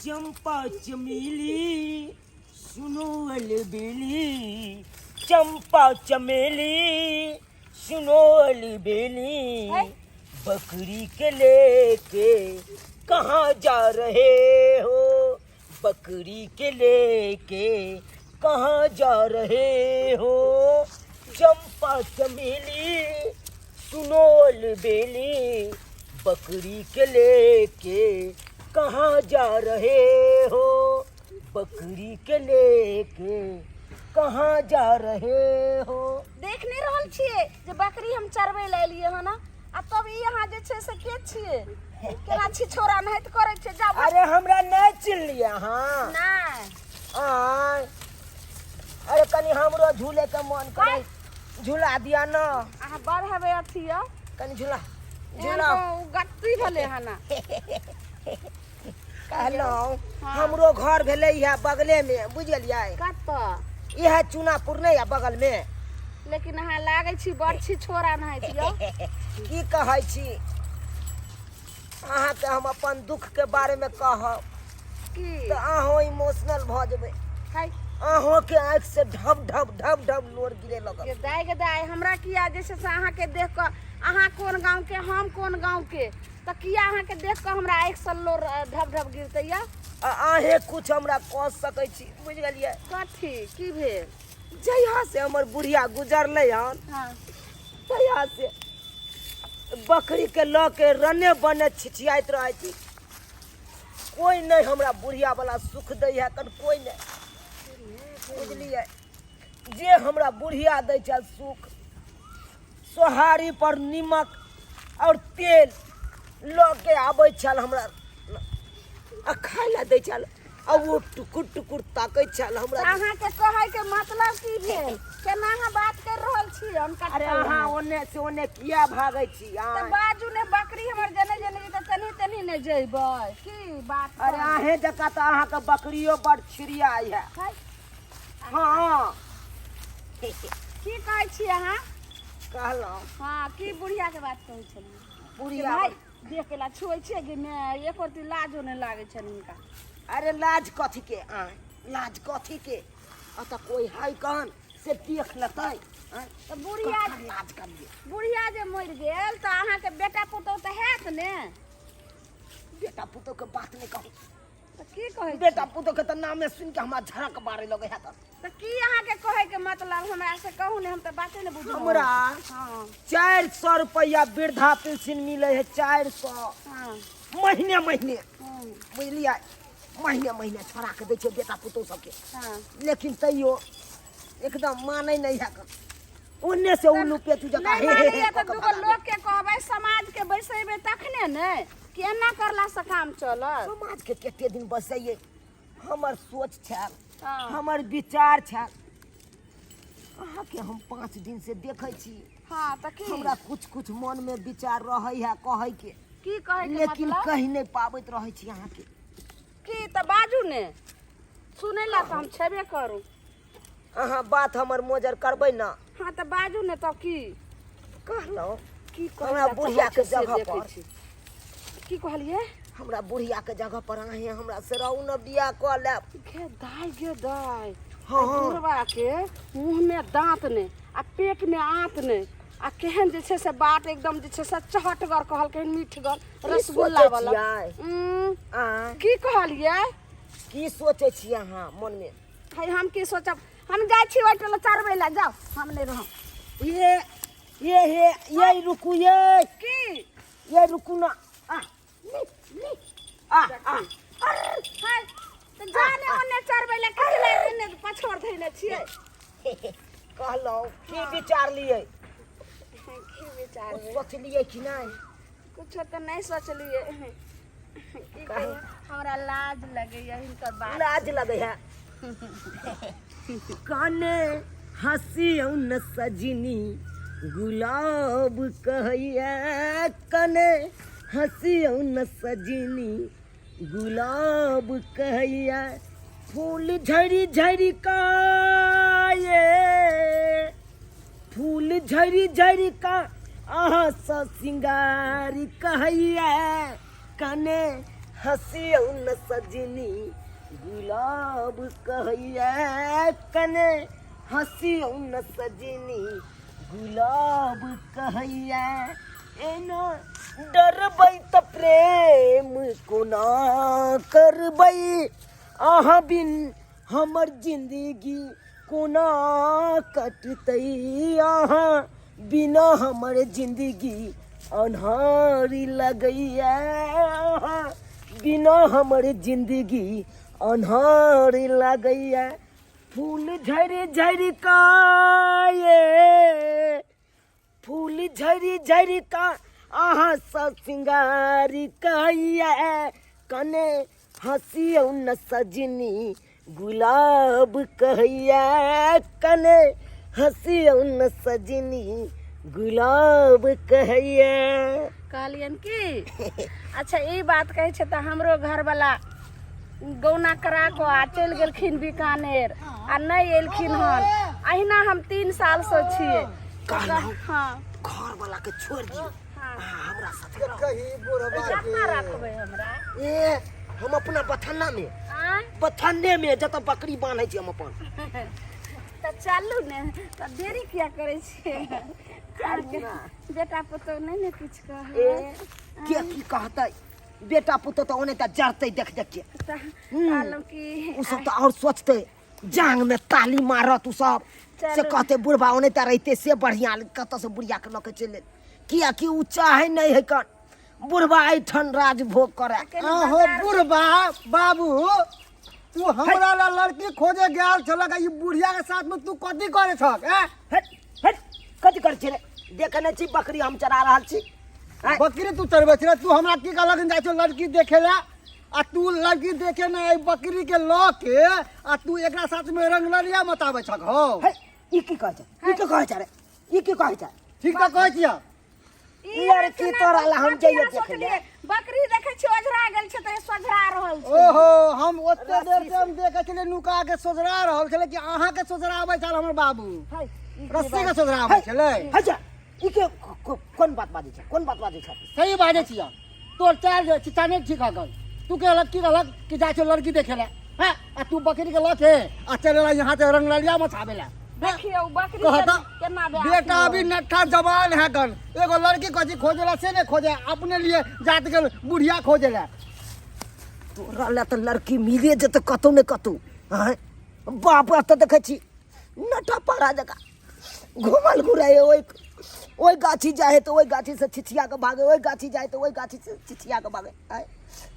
चंपा चमेली सुनो अलबेली, चंपा चमेली सुनो अलबेली, है? बकरी के लेके कहाँ जा रहे हो, बकरी के लेके कहाँ जा रहे हो, चंपा चमेली सुनो अलबेली, बकरी के लेके कहाँ जा रहे हो, बकरी के लेके कहाँ जा रहे हो। देख नहीं रहल छियै जे बकरी हम चरबै लए एलियै हन आ तब ई अहाँ जे छै से के छियै, केना छी छोरा नहैत करै छै जाउ। अरे हमरा नहि चिन्हलियै अहाँ? नहि। आँय, अरे कनि हमरो झूले के मन करे, झूला दिया न। अहाँ बड़ हेबै अथी यौ। कनि झूला एहन झूला। तो गट्टी भेलै हन। कहलहुँ हाँ। हमरो घर भेलै इएह बगले में, बुझलियै? कतऽ? इएह चूनापुर नहि यऽ बगल में। लेकिन अहाँ लागै छी बड़ छी छोरा नहैत यौ। की कहै छी अहाँके, हम अपन दुख के बारे में कहब की तऽ अहूँ इमोशनल भऽ जेबै। हाय। अहूँके आँखि से ढब ढब ढब ढब लोर गिरे लगत। गे दाय गे दाय, हमरा किया जे छै से अहाँके देख कऽ, अहाँ कोन गाँव के हम कोन गाँव के, तऽ किया अहाँके देख कऽ हमरा आँखि से लोर ढब ढब गिरतै या? आ अहें कुछ हमरा कऽ सकै छी, बुझि गेलियै? कथी की भेल? जहिया से हमर बुढ़िया गुजरलै हन हाँ। तहिया से बकरी के लऽ के रने बने छिछियाइत रहै छी। कोई नहीं हमरा बुढ़िया वाला सुख दै है कन, कोई नहीं, बुझलियै? जे हमरा बुढ़िया दै छै सुख, सोहारी पर नीमक और तेल लऽ के आबै छल हमरा आ खाय लए दै छल, आ ओ टुकुर टुकुर ताकै छल हमरा। अहाँके कहै के मतलब की भेल? केना अहाँ बात कर रहल छी हम? अरे अहाँ ओने से ओने किया भागै छी? तऽ बाजू ने, बकरी हमर जने जने जेतै तनी तनी ने जइबै, की बात? अरे अहें जकाँ तऽ अहाँके बकरियो बड़ छिड़िया है। हाँ। की कहै छी अहाँ? कहलहुँ। हाँ, की बुढ़िया के बात कहै छलियै? बुढ़िया भाई देख के ला छुए छियै कि नहि, एको रत्ती लाजो नहि लागै छनि हिनका। अरे लाज कथी के? आँय, लाज कथी के? अतऽ कोई है कन से देख लेतै? आँय? तऽ बुढ़िया ककर लाज करियै? बुढ़िया जे मरि गेल तऽ अहाँके बेटा पुतोह तऽ हैत ने? बेटा पुतोह के बात नहि कहू। तऽ की कहै छी? बेटा पुतोह के तऽ नामे सुनि के हमरा झड़क मारे लगै है। तऽ की अहाँके कहै के मतलब हमरा से कहू ने, हम तऽ बाते ने बुझलहुँ। हमरा हाँ। 400 रुपैआ वृद्धा पेंशन मिलै है, 400। हाँ। महीने महीने। हाँ। बुझलियै? महीने महीने छोड़ा के दै छै बेटा पुतोह सबके। हाँ। लेकिन तैयो एकदम मानै नहि है, ओन्ने से उल्लू पेचू जकाँ नहि हे हे हे मानैया कऽ तऽ कऽ दूगो भगा देत। लोक के कहबै, समाज के बैसेबै तखने ने कि एना करला से काम चलत। समाज के कते दिन बसैयै? हमर सोच छल, हाँ। हमर विचार छल, अहाँके हम 5 दिन से देखै छी। हाँ, तऽ की? हमरा कुछ कुछ मन में विचार रहै है कहै के। की कहै के लेकिन मतलब? कहि नहि पाबैत रहै छी अहाँके। की तऽ बाजू ने, सुनै ला तऽ हम छेबे करू। अहाँ बात हमर मोजर करबै ना? हाँ तऽ बाजू ने, तब की कहलहुँ की कहै हमरा ला बुढ़िया चाहै के छी से जगह देखै पर। छी। की कहलियै? हमरा बुढ़िया के जगह पर अहें हमरा से रहू न, बियाह कऽ लेब। गे दाय गे दाय। हाँ। बुढ़वा के मुँह में दांत ने आ पेट में आंत ने, आ केहन जे छै से बात एकदम जे छै से चहटगर कहलकै, मीठगर रसगुल्ला सोचै वाला। छियै? आँय? की कहलियै? की सोचै छियै अहाँ मन में? है, हम की सोचब? हम जाइ छी ओहि टोला चरबै लए, जाउ, हम नहि रहब। ये ये हे ये रुकू ये। की? ये रुकू ना, आ ली ली आ आ। हाय, तऽ जा ने ओन्ने चरबै लए, कथी लए एन्ने पछोर धैने छियै? कहलहुँ की विचार लियै? की विचार? कुछ सोचलियै कि नहि? कुछो तऽ नहि सोचलियै। की कहियै, हमरा लाज लगैया हिनकर बात। लाज लगे है? काने हंसियौ न सजनी गुलाब कहैया, कने हंसियौ न सजनी गुलाब कहैया, फूल झड़ी झड़ी का ये फूल झड़ी झड़ी का अहाँ सँ सिंगार कहैया, कने हँसियौ न सजनी गुलाब कहैया, कने हँसियौ न सजनी गुलाब कहैया। एना डरबै तऽ प्रेम कोना करबै, अहाँ बिन हमर जिंदगी कोना कटतै, अहाँ बिना हमर जिंदगी अन्हारी लगैया, अहाँ बिना हमर जिंदगी अन्हारी लगैया। फूल झरि झरि का ये, फूल झरि झरि का अहाँ सब सिंगारी कहैया, कने हँसियौ न सजनी गुलाब कहैया, कने हँसियौ न सजनी गुलाब कहैया। कहलियनि कि अच्छा ई बात कहै छै तऽ हमरो घरवला गौना करा कऽ आ चलि गेलखिन बीकानेर आ नहि एलखिन हन। अहिना हम 3 सालसँ छियै। कहलहुँ हँ घर वाला के छोड़ दियौ, हँ अहाँ हमरा साथे रहू। कही बुढ़वा के कतना राखबै हमरा? ए हम अपना बथन्ना में, आँय बथन्ने में जतऽ बकरी बान्है छी हम अपन। तऽ चलू ने, तऽ देरी किया करै छियै? बेटा पुतोह नहि ने किछु कहै? ए के की कहतै, बेटा पुतोह तऽ ओने तऽ जरतै देख देख के। तऽ कहलहुँ कि ओ सब तऽ आओर सोचतै, जांग में ताली मारत ओ सब से, चलू। कहते बुढ़बा ओने तऽ रहिते से बढ़िया, कतऽ से बुढ़िया के लऽ के चलि एल। कियाकि ओ चाहे नहि है कन बुढ़बा एहिठाम राजभोग करे। आहो बुढ़बा बाबू, तू हमरा ला लड़की खोजे गेल छलक, ई बुढ़िया के साथ में तू कथी करे छक? हैं हट हट, कथी करै छी रे? देखे नहि छी बकरी हम चरा रहल छी? आँय? बकरी तू चरबै छी रे? तू हमरा की कहलक जाइ छौ लड़की देखे ला, आ तू लड़की देखे ना, ई बकरी के लऽ के आ तू एकरा साथ में रंगलरिया मताबै छक हो? हे, ई की कहै छै? ई की कहै छै रे? ई की कहै छै? ठीक तऽ कहै छियै। ई लड़की अहाँ तोरा ला हम अथी जइयै अहाँ देखै सोचलियै, लए। बकरी देखै छी ओझरा गेल छै तऽ सोझरा रहल छै। ओहो, हम ओते देर से हम देखै छलियै नुका के सोझरा रहल छलै कि अहाँ के सोझराबै छल हमर बाबू? है, ई की रस्सी के बात? सोझराबै छलै। है जा, ई के कोन बात बाजै छै? कोन बात बाजै छै? सही बाजै छियै। तोर चाल जे चिता नहि ठीक हकल। तू कहलक की कहलक कि जाइ छौ लड़की देखे ला, हैं, आ तू बकरी के लऽ के आ चले ला यहाँ से रंगलरिया मचाबे ला। देखियौ बकरी कहता केना बेटा अभी नट्ठा जवान है गन, एगो लड़की कथी खोजेला से नहीं खोजे, अपने लिए जात के बुढ़िया खोजेला। तोरा ला तऽ लड़की मिले जेतै कतौ ने कतौ। आँय बाप रे, तऽ देखै छी नटा पारा जकाँ घुमल घुराए, ओहि ओहि गाछी जाइ है तऽ ओहि गाछी से छिछिया के भागे, ओहि गाछी जाइ तऽ ओहि गाछी से छिछिया के भागे। आँय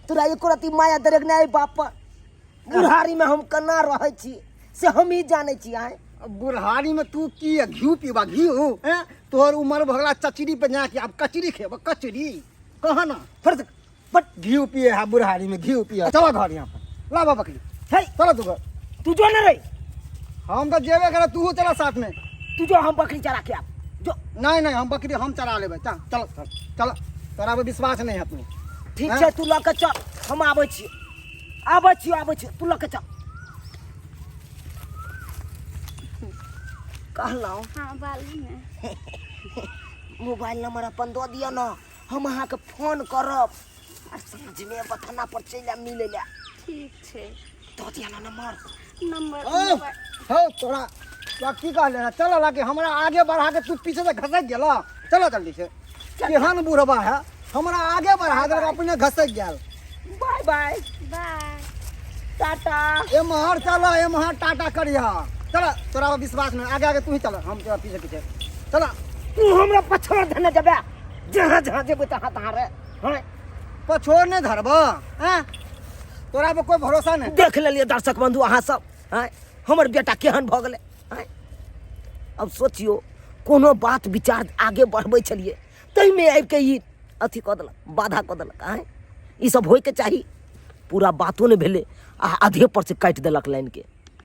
तोरा एको रत्ती माया दरेग नहि बाप पर? बुढ़ारी में हम केना रहै छी से हम ही जानै छी। आँय बुढ़ारी में तू की है, घी पीबा घी? हैं, तोहर उम्र भगला चचरी पे जाके अब कचरी खेब कचरी, कह ना फिर बट घी पिए है बुढ़ारी में, घी पिए। चलो घर यहाँ पर लाबा बकरी। हे चलो तू घर। तू जो न रे। हम तो जेबे करे, तू चला साथ में। तू जो, हम बकरी चरा के आप जो। नहीं नहीं, हम बकरी हम चरा लेबै। चल चल चल चल, तोरा पर विश्वास नहीं है तू। ठीक हैं? छै, तू लऽ के चल, हम आबै छी, आबै छी, आबै छी, तू लऽ के चल कहलहुँ। हँ बालू ने मोबाइल नंबर अपन दऽ दिअ ने, हम अहाँके फोन करब आ साँझमे बथाना पर चलि आयब मिलै लए। ठीक छै, दऽ दिअ ने नंबर। नंबर ओ हौ, तोरा तोरा की कहले रहे? चल ला कि हमरा आगे बढ़ा के तू पीछे से घसक गेला। चलो जल्दी से। केहन बुढ़बा है, हमरा आगे बढ़ा देलक, अपने घसक गेल। बाय बाय। बाय, टाटा। एम्हर चल, एम्हर टाटा करिह। चल, तोरा पर विश्वास नहीं। आगे आगे तू ही चल, हम तोरा पीछे पीछे चल। तू हमरा पछोड़ धने जेबे, जहाँ जहाँ जेबै तहाँ तहाँ रे। हाँ पछोड़ नहीं धरब? हैं, तोरा पर कोई भरोसा नहीं। देख लेलियै दर्शक बंधु अहाँ सब, आँय हमर बेटा केहन भऽ गेलै। आँय अब सोचियौ, कोनो बात विचार आगे बढ़बै छलियै ताहिमे आबिके ई अथी कऽ देलक, बाधा कऽ देलक। आँय ई सब होइके चाही? पूरा बातो नहि भेलै आ आधे पर से काटि देलक लाइनके।